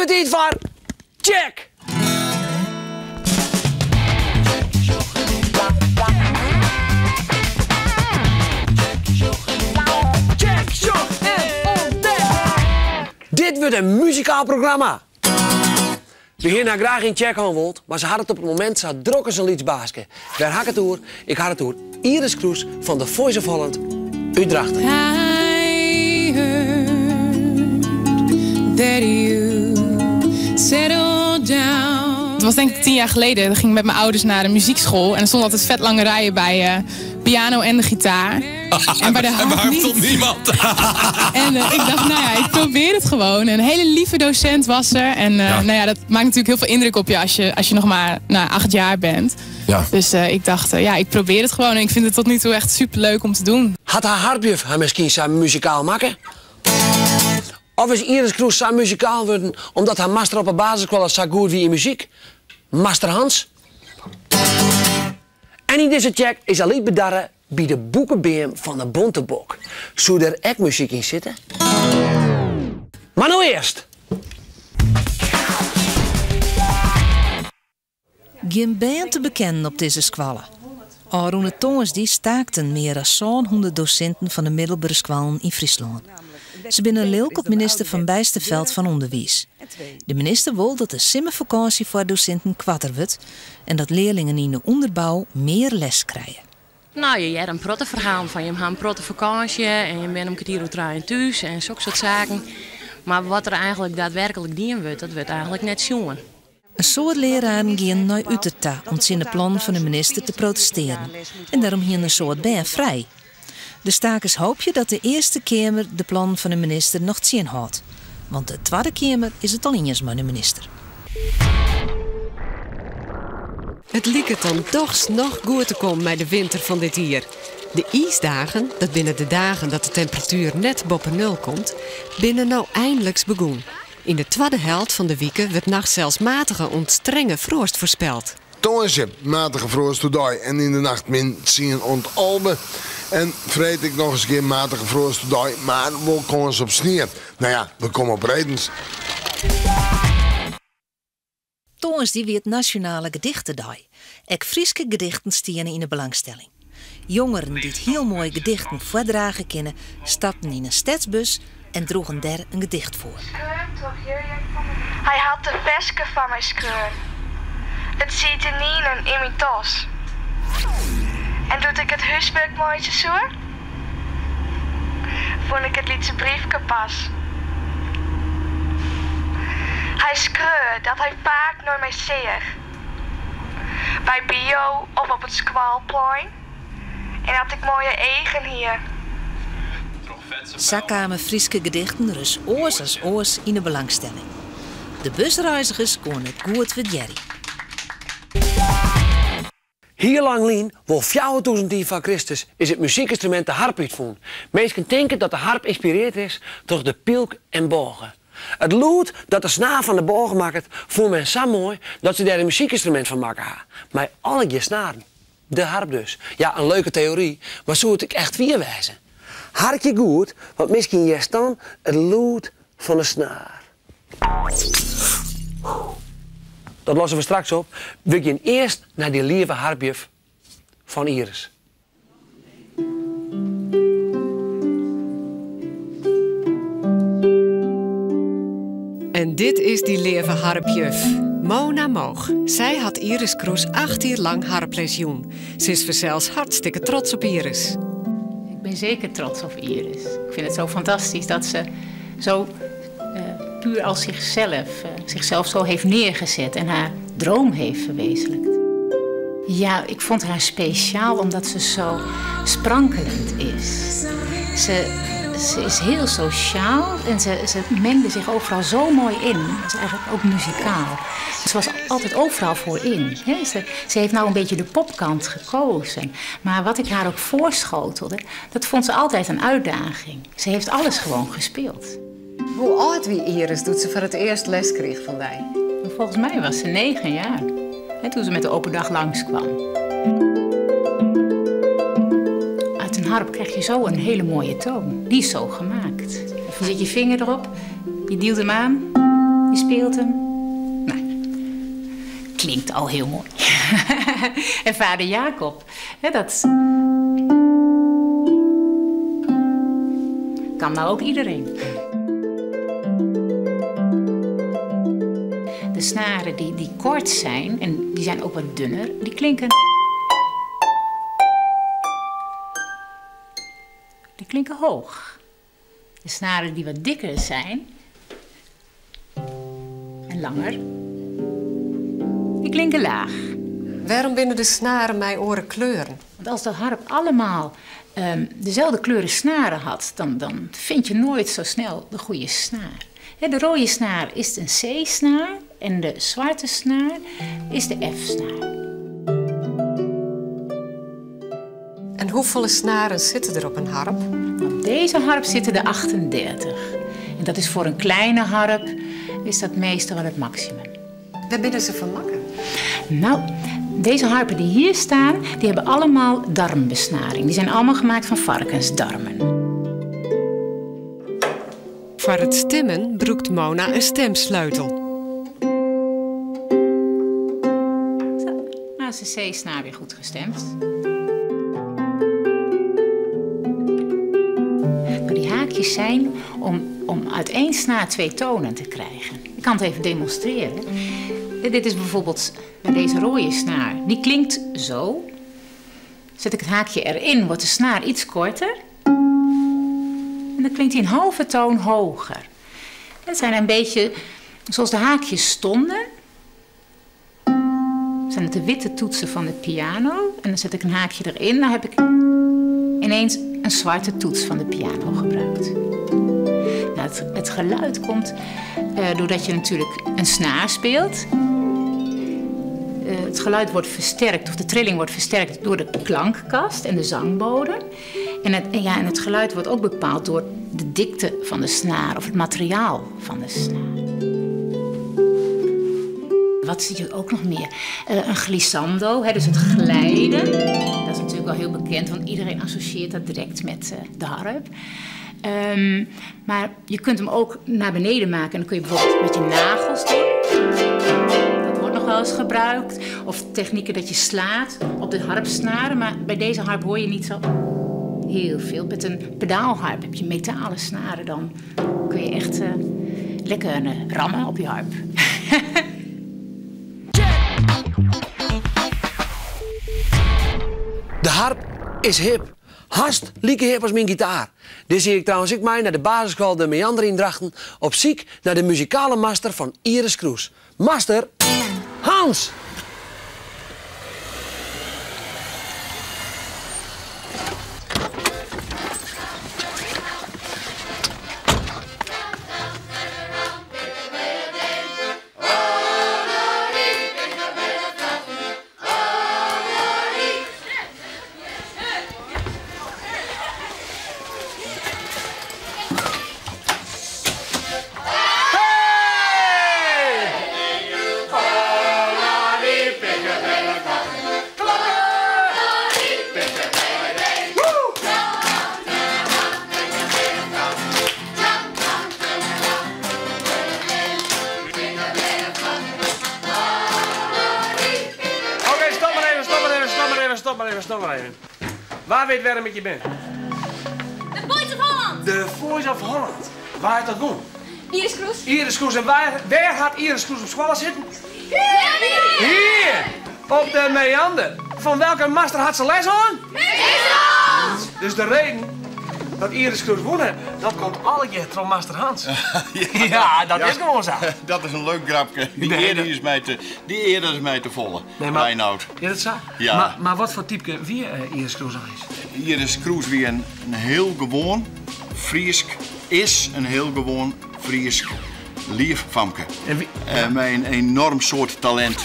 wer tiid foar Tsjek! Tsjek, sjoch en ûntdek! Dit wurdt in muzikaal programma! We hiene har graach yn Tsjek hân wold, mar se hat it op it momint sa drok as in lyts baaske. Wêr ha ik it oer? Ik ha it oer Iris Kroes fan The Voice of Holland út Drachten. I heard that you settled down. Het was denk ik 10 jaar geleden. Dan ging ik met mijn ouders naar de muziekschool. En er stonden altijd vet lange rijen bij piano en de gitaar. En bij de En harp waar niet. stond niemand? En ik dacht, nou ja, ik probeer het gewoon. Een hele lieve docent was er. En nou ja, dat maakt natuurlijk heel veel indruk op je als je nog maar 8 jaar bent. Dus ik dacht, ja, ik probeer het gewoon. En ik vind het tot nu toe echt superleuk om te doen. Hat har harpjuf har miskien sa muzikaal makke? Of is Iris Kroes sa muzikaal wurden omdat har master op 'e basisskoalle sa goed wie yn muzyk? Master Hans? En yn dizze tsjek is Alyt bedarre by de boekebeam fan de Bontebok. Soe der ek muzyk yn sitte? Mar no earst! Gjin bern te bekennen op dizze skoalle. Ofrûne tongersdei staakten mear as 700 dosinten fan de middelbere skoallen yn Fryslân. Se binne lilk op minister Van Bijsterveldt fan Underwiis. De minister wol dat de simmerfakânsje foar dosinten koarter wurdt en dat learlingen yn de ûnderbou mear les krije. Nou, je hearre in protte ferhalen fan jim ha in protte fakânsje en jim binne om kertier oer trijen thús en soksoart saken. Mar wat der eigentlik daadwerklik dien wurdt, dat wurdt eigentlik net sjoen. In soad leararen gienen nei Utert ta om tsjin de plannen fan de minister te protestearjen en dêrom hienen in soad bern frij. De stakers hoopje dat de Earste Keamer de plannen fan de minister noch tsjinhâldt. Want de Twadde Keamer is it al iens mei de minister. It liket dan dochs noch goed te kommen mei de winter fan dit jier. De iisdagen, dat binne de dagen dat de temperatuer net boppe nul komt, binne no einliks begûn. Yn de twadde helt fan de wike wurdt nachts sels matige oant strenge froast foarspeld. Tongersdei matige froast oerdei en yn de nacht min tsien oant 11. En freed ek noch ris in kear matige froast oerdei, mar wol kâns op snie. No ja, we komme op redens. Tongersdei wie it Nasjonale Gedichtedei. Ek Fryske gedichten stiene yn 'e belangstelling. Jongeren dy't hiel moai gedichten foardrage kinne, stapten yn in stedsbus en droegen dêr in gedicht foar. Hy hat in ferske foar my skreaun. It siet ynienen yn myn tas. En doe't ik it húswurk meitsje soe, fûn ik it lytse briefke pas. Hy skreau dat hy faak nei my seach. By bio of op it skoalplein. En dat ik moaie eagen hie. Sa kamen Fryske gedichten ris oars as oars yn 'e belangstelling. De busreizgers koene it goed wurdearje. Hiel lang lyn, wol 4000 jier foar Kristus, is it muzykynstrumint de harp útfûn. Minsken tinke dat de harp ynspireard is troch de pylk en bôge. It lûd dat de snaar fan de bôge makket, fûn men sa moai dat se dêr in muzykynstrumint fan makke ha, mei allegear snaren. De harp dus. Ja, in leuke teory, mar soe it ek echt wier wêze? Harkje goed, want miskien hearst dan it lûd fan de snaar. Dat losse we straks op. We gean earst nei dy leave harpjuf fan Iris. En dit is dy leave harpjuf, Mona Moog. Sy hat Iris Kroes 8 jier lang harples jûn. Se is fansels hartstikke trots op Iris. Ik ben zeker trots op Iris. Ik vind het zo fantastisch dat ze zo puur als zichzelf zo heeft neergezet en haar droom heeft verwezenlijkt. Ja, ik vond haar speciaal omdat ze zo sprankelend is. Ze is heel sociaal en ze mengde zich overal zo mooi in. Ze is eigenlijk ook muzikaal. Ze was altijd overal voor in. Hè? Ze heeft nou een beetje de popkant gekozen. Maar wat ik haar ook voorschotelde, dat vond ze altijd een uitdaging. Ze heeft alles gewoon gespeeld. Hoe âld wie Iris doe't se foar it earst les krige fan dy? Volgens mij was ze 9 jaar, hè, toen ze met de open dag langskwam. Uit een harp krijg je zo een hele mooie toon. Die is zo gemaakt. Je zet je vinger erop, je duwt hem aan. Je speelt hem. Nou, klinkt al heel mooi. En vader Jacob, hè, dat kan nou ook iedereen. De snaren die kort zijn, en die zijn ook wat dunner, die klinken. Die klinken hoog. De snaren die wat dikker zijn en langer, die klinken laag. Waarom binnen de snaren mijn oren kleuren? Want als de harp allemaal dezelfde kleuren snaren had, dan vind je nooit zo snel de goede snaar. De rode snaar is een C-snaar en de zwarte snaar is de F-snaar. En hoeveel snaren zitten er op een harp? Op deze harp zitten er 38. En dat is voor een kleine harp is dat meestal wel het maximum. Waar binnen ze van makken? Nou, deze harpen die hier staan, die hebben allemaal darmbesnaring. Die zijn allemaal gemaakt van varkensdarmen. Voor het stemmen broekt Mona een stemsleutel. Zo, nou is de C-snaar weer goed gestemd. Maar die haakjes zijn om uit één snaar 2 tonen te krijgen. Ik kan het even demonstreren. Dit is bijvoorbeeld bij deze rode snaar. Die klinkt zo. Zet ik het haakje erin, wordt de snaar iets korter. En dan klinkt hij een halve toon hoger. Dat zijn een beetje zoals de haakjes stonden. Zijn het de witte toetsen van de piano. En dan zet ik een haakje erin. Dan heb ik ineens een zwarte toets van de piano gebruikt. Nou, het geluid komt doordat je natuurlijk een snaar speelt. Het geluid wordt versterkt, of de trilling wordt versterkt door de klankkast en de zangbodem. En het geluid wordt ook bepaald door de dikte van de snaar of het materiaal van de snaar. Wat zie je ook nog meer? Een glissando, hè, dus het glijden. Dat is natuurlijk wel heel bekend, want iedereen associeert dat direct met de harp. Maar je kunt hem ook naar beneden maken en dan kun je bijvoorbeeld met je nagels doen. Dat wordt nog wel eens gebruikt. Of technieken dat je slaat op de harpsnaren, maar bij deze harp hoor je niet zo heel veel. Met een pedaalharp heb je metalen snaren, dan kun je echt lekker rammen op je harp. De harp is hip. Hast lieke hip als mijn gitaar. Dit zie ik trouwens ik mij naar de basisschool de Meander in Drachten op ziek naar de muzikale master van Iris Kroes. Master Hans! Stop maar even. Waar weet waarom ik je ben? De Voice of Holland! De Voice of Holland. Waar heeft dat doen? Iris Kroes. Iris Kroes. En waar gaat Iris Kroes op school zitten? Hier! Hier! Op de Meander. Van welke master had ze les aan? Meester! Dus de reden dat Iris Kroes won, dat komt alle keer door master Hans. Ja, dat is gewoon zo. Dat is een leuk grapje. Die eerder is mij te, die eerder is mij te volle. Nee, maar, Reinoud. Ja, dat zo? Ja. Maar wat voor type wie Iris Kroes is? Iris Kroes wie een heel gewoon Friesk is een heel gewoon Friesk lief famke. Met een enorm soort talent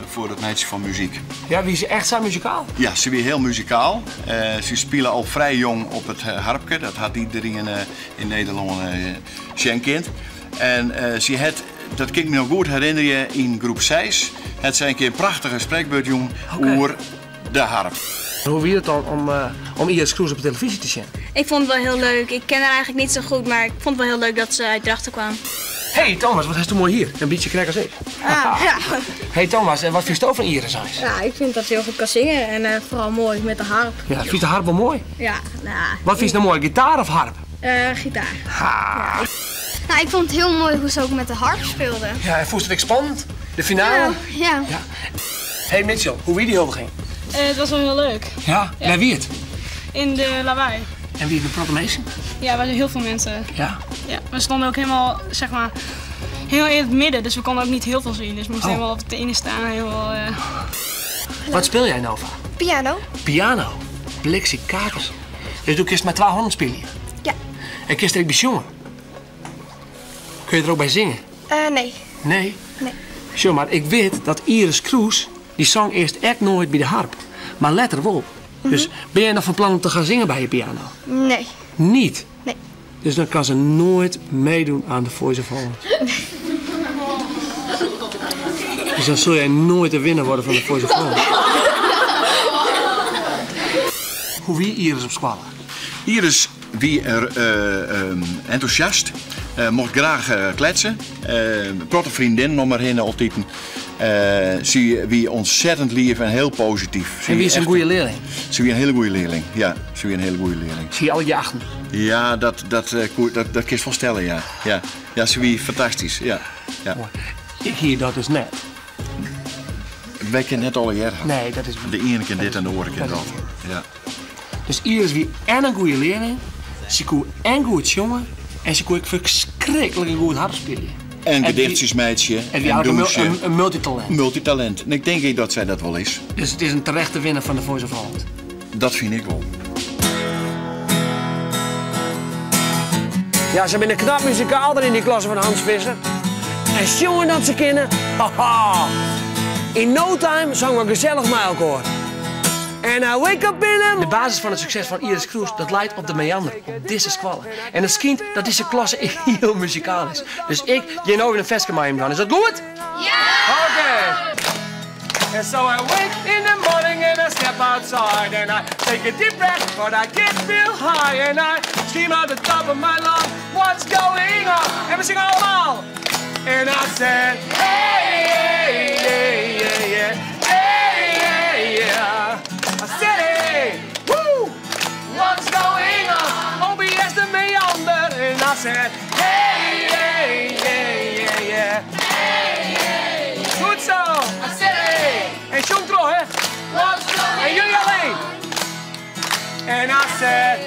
voor het meisje van muziek. Ja, wie is echt zo muzikaal? Ja, ze is heel muzikaal. Ze spelen al vrij jong op het harpje. Dat had iedereen in Nederland zijn kind. En ze had, dat kan ik me nog goed herinneren, in groep 6. Het zijn een keer een prachtige spreekbeurt, jong, over de harp. Hoe wie het dan om Iris Kroes op de televisie te zien? Ik vond het wel heel leuk. Ik ken haar eigenlijk niet zo goed, maar ik vond het wel heel leuk dat ze uit Drachten kwam. Hey Thomas, wat hast do moai hier? In bytsje krekt as ik. Ah, ja. Hey Thomas, en wat fynsto fan Iris eins? Ja, ik vind dat ze heel goed kan zingen en eh, vooral mooi met de harp. Ja, fynst de harp wol moai? Ja, nou. Wat fynst no moai, gitaar of harp? Eh, gitaar. Ha. Nou, ik vond het heel mooi hoe ze ook met de harp speelde. Ja, en fûnst it ek spannend? De finale? Ja. ja. Hey Mitchell, hoe wie dy huldiging? Eh, het was wel heel leuk. Ja? Ja. Wêr wie it? In de Lawei. En wie de protte minsken? Ja, er waren heel veel mensen. Ja. Ja, we stonden ook helemaal, zeg maar, heel in het midden. Dus we konden ook niet heel veel zien. Dus we moesten Oh. helemaal op de tenen staan. Helemaal, eh, Wat speel jij nou van? Piano. Piano. Bliksemkakers. Dus do kinst mei twa hannen spylje? Ja. En kinst der ek by sjonge? Kun je der ek by synge? Eh, nee. Nee? Nee. Sjoch, mar ik wit dat Iris Kroes, dy song earst ek noait by de harp. Mar letter wol. Dus bin je noch fan plan om te gaan zingen by je piano? Nee. Niet? Nee. Dus dan kan ze nooit meedoen aan de Voice of Holland. Dus dan zul jij nooit de winnaar worden van de Voice of Holland. Hoe wie Iris op skoalle? Iris wie er entûsjast, mocht graach kletsen. Protte freondinnen om har hinne altiten. Sy wie ontzettend leaf en hiel posityf. Sy En wie is in echt goede leerling? Sy wie in hiele goede learling, ja. Sy wie in hiele goede learling. Zie je al je achten? Ja, dat kinst wol stelle, ja. Ja, ja, sy wie fantastysk, ja. Ja. Ik hie dat dus net. Wy kinne net allegear ha. Nee, dat is De iene kear dit en de oare kear dat is dat. Ja. Dus Iris wie en in goede learling, sy koe en goed sjonge en sy koe ek ferskriklik goed harp spylje. En gedichtsjes meitsje. En wie ook een multitalent. Multitalent. En ik denk ek dat sy dat wol is. Dus it is in terechte winner fan de Voice of Holland. Dat fyn ik wol. Ja, se binne knap muzikaal dêr yn dy klasse fan Hans Visser. En sjonge dat se kinne, haha. In no time songen we gesellich mei elkoar. And I wake up in a... De basis fan it sukses fan Iris Kroes, dat leit op de Meander, op dizze skoalle. En it skynt dat dizze klasse hiel muzikaal is. Dus ik gean no wer in ferske mei jim dwaan. Is dat goed? Ja! Oké. And so I wake in the morning and I step outside and I take a deep breath, but I get real high and I scream out the top of my lungs, what's going on? En we zingen allemaal. And I said, hey, hey, hey, hey, yeah, hey, hey, yeah. I said, hey, woo, what's going on? OBS de Meander. And I said, hey, hey, hey, yeah, yeah. Goed zo. I said, hey. En sjong troch, hè. What's going En jullie alleen. En I said,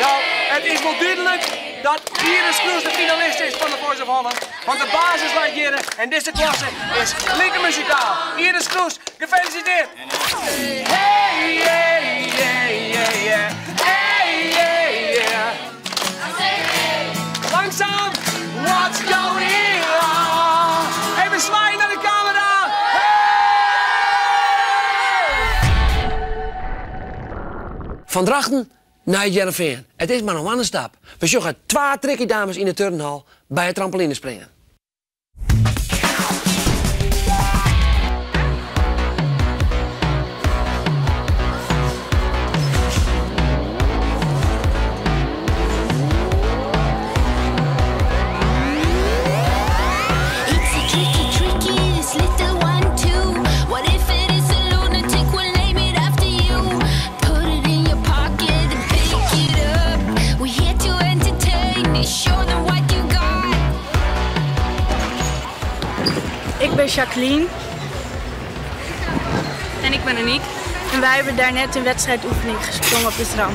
Nou, it is wol dúdlik dat Iris Kroes de finalist is fan de Voice of Holland. Want de basis leit hjir en dizze klasse is like muzikaal. Iris Kroes, gefelisitearre! Hey, hey, hey, hey, yeah. Hey, hey, yeah. Langzaam. What's going on? Even zwaaien naar de camera. Fan Drachten nei It Hearrenfean. It is mar in hoannestap. We sjogge twa tricky dames yn de turnhal by it trampolinespringen. It's a tricky, tricky, this little one too. What if it is a lunatic? We'll name it after you. Put it in your pocket and pick it up. We're here to entertain. Show them what you got. Ik ben Jacqueline. En ik ben Aniek. En wij hebben daarnet een wedstrijdoefening gesprongen op de tram.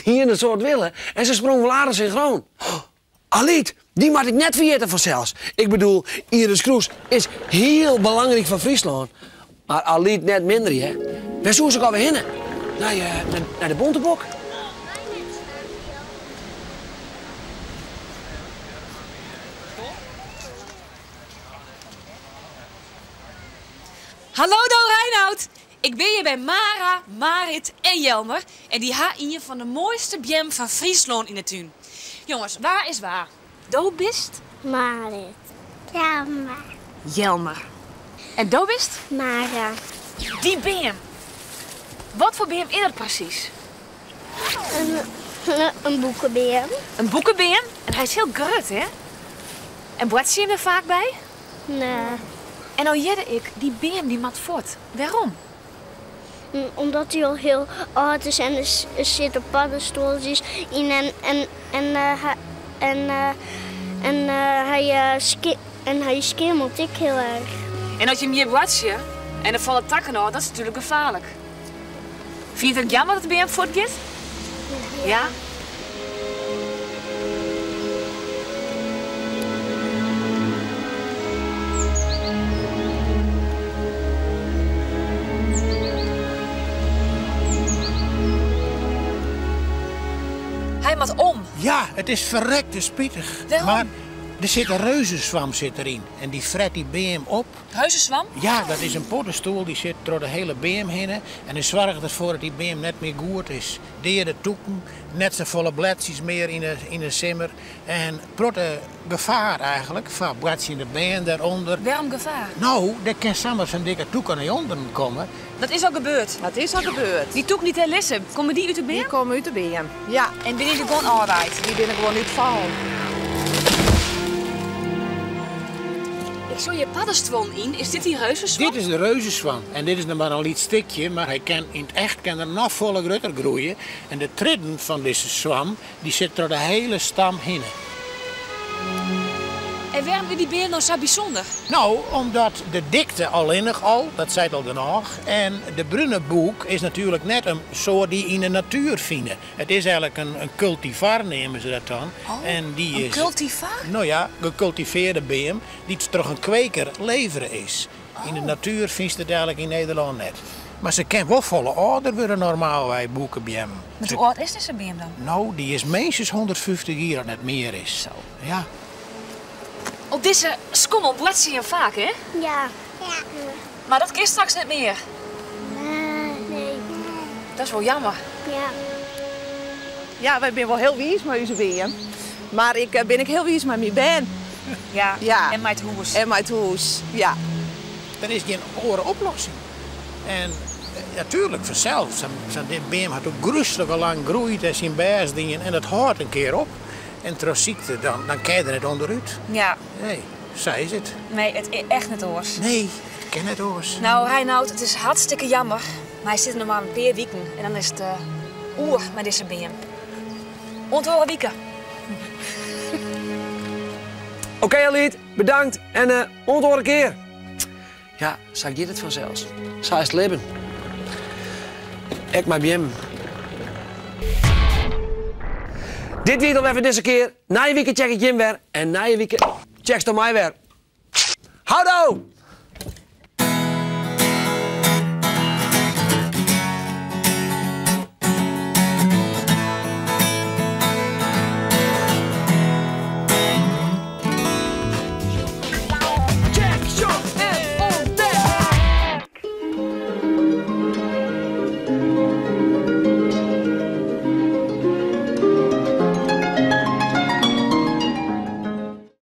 Hiene in soad wille en se sprong wol aardich syngroan. Alyt, dy moat ik net ferjitte fansels. Ik bedoel, Iris Kroes is hiel belangryk foar Fryslân. Mar Alyt net minder, hear. Wêr soe se ek alwer hinne? Nei, nei de Bontebok? Hallo Do Reinoud! Ik bin hjir by Mara, Marit en Jelmer en dy ha ien fan de moaiste beammen fan Fryslân yn 'e tún. Jonges, wa is wa? Do bist? Marit. Jelmer. Jelmer. En do bist? Mara. Dy beam. Wat foar beam is dat presys? In boekebeam. In boekebeam? En hy is hiel grut, hè? En boartsje jim der faak by? Nee. En no hearde ik, dy beam dy moat fuort. Wêrom? Omdat hy al hiel âld is en der sitte paddenstuoltsjes yn en en en en en hy en hy skimmelt ek hiel erch. En as jim hjir boartsje en der falle takken ôf, dat is natuerlik gefaarlik. Fyn je it ek jammer dat de beam fuortgiet? Ja. Hy moat om. Ja, it is ferrekte spitich. Wêrom? Mar der sit in reuzeswam sit deryn en dy fret dy beam op. Reuzeswam? Ja, dat is in poddestoel dy sit troch de hele beam hinne en dy soarget derfoar dat dy beam net mear goed is. Deade tûken, net safolle bledsjes mear yn de simmer en protte gefaar eigenlik foar boartsjende bern dêrûnder. Wêrom gefaar? No, der kin samar sa'n dikke tûke nei ûnderen komme. Dat is al gebeurd? Dat is al gebeurd. Dy tûken dy't dêr lizze, komme dy út de beam? Dy komme út de beam, ja. En binne dy der gewoan ôfwaaid? Dy binne gewoan útfallen. Ik sjoch hjir paddenstuollen yn. Is dit dy reuzeswam? Dit is de reuzeswam en dit is noch mar in lyts stikje, mar hy kin yn it echt kin er noch folle grutter groeie. En de tridden fan dizze swam dy sit troch de hele stam hinne. En wêrom is dy beam no sa bysûnder? No, omdat de dikte allinnich al, dat seit al genôch. En de brune boek is natuerlik net in soart dy't je yn de natuer fine. It is eigenlik in kultivar, neame se dat dan. Oh, en dy in is, kultivar? No ja, gekultivearde beam dy't troch in kweker levere is. Yn de natuer fynst it eigenlik yn Nederlân net. Mar se kin wol folle âlder wurde normaalwei, boekebeammen. Mar hoe âld is dizze beam dan? No, dy is minstens 150 jier as net mear is. Zo. Ja. Op dizze skommel boartsje jim faak, hè? Ja. Mar dat kin straks net mear. Nee. Dat is wol jammer. Ja. Ja, wy binne wol hiel wiis mei ús beam. Mar ik bin ek hiel wiis mei myn bern. Ja, ja. En mei it hûs. En mei it hûs, ja. Der is gjin oare oplossing. En natuerlik, fansels, sa'n beam hat ook grúslik lang groeid en syn bêst dien en dat hâldt in kear op. En troch sykte, dan, dan kin je der net ûnderút. Ja. Nee, sa is it. Nee, it is echt net oars. Nee, it kin net oars. No, Reinoud, it is hartstikke jammer, mar hy sit der noch mar in pear wiken en dan is it oer mei dizze beam. Oant oare wike. Oké Alyt, bedankt en uh, oant oare kear. Ja, sa giet it fansels. Sa is it libben. Ek mei beammen. Dit wie it alwer foar dizze kear. Nije wike check ik jim wer en nije wike checksto my wer. Houdoe!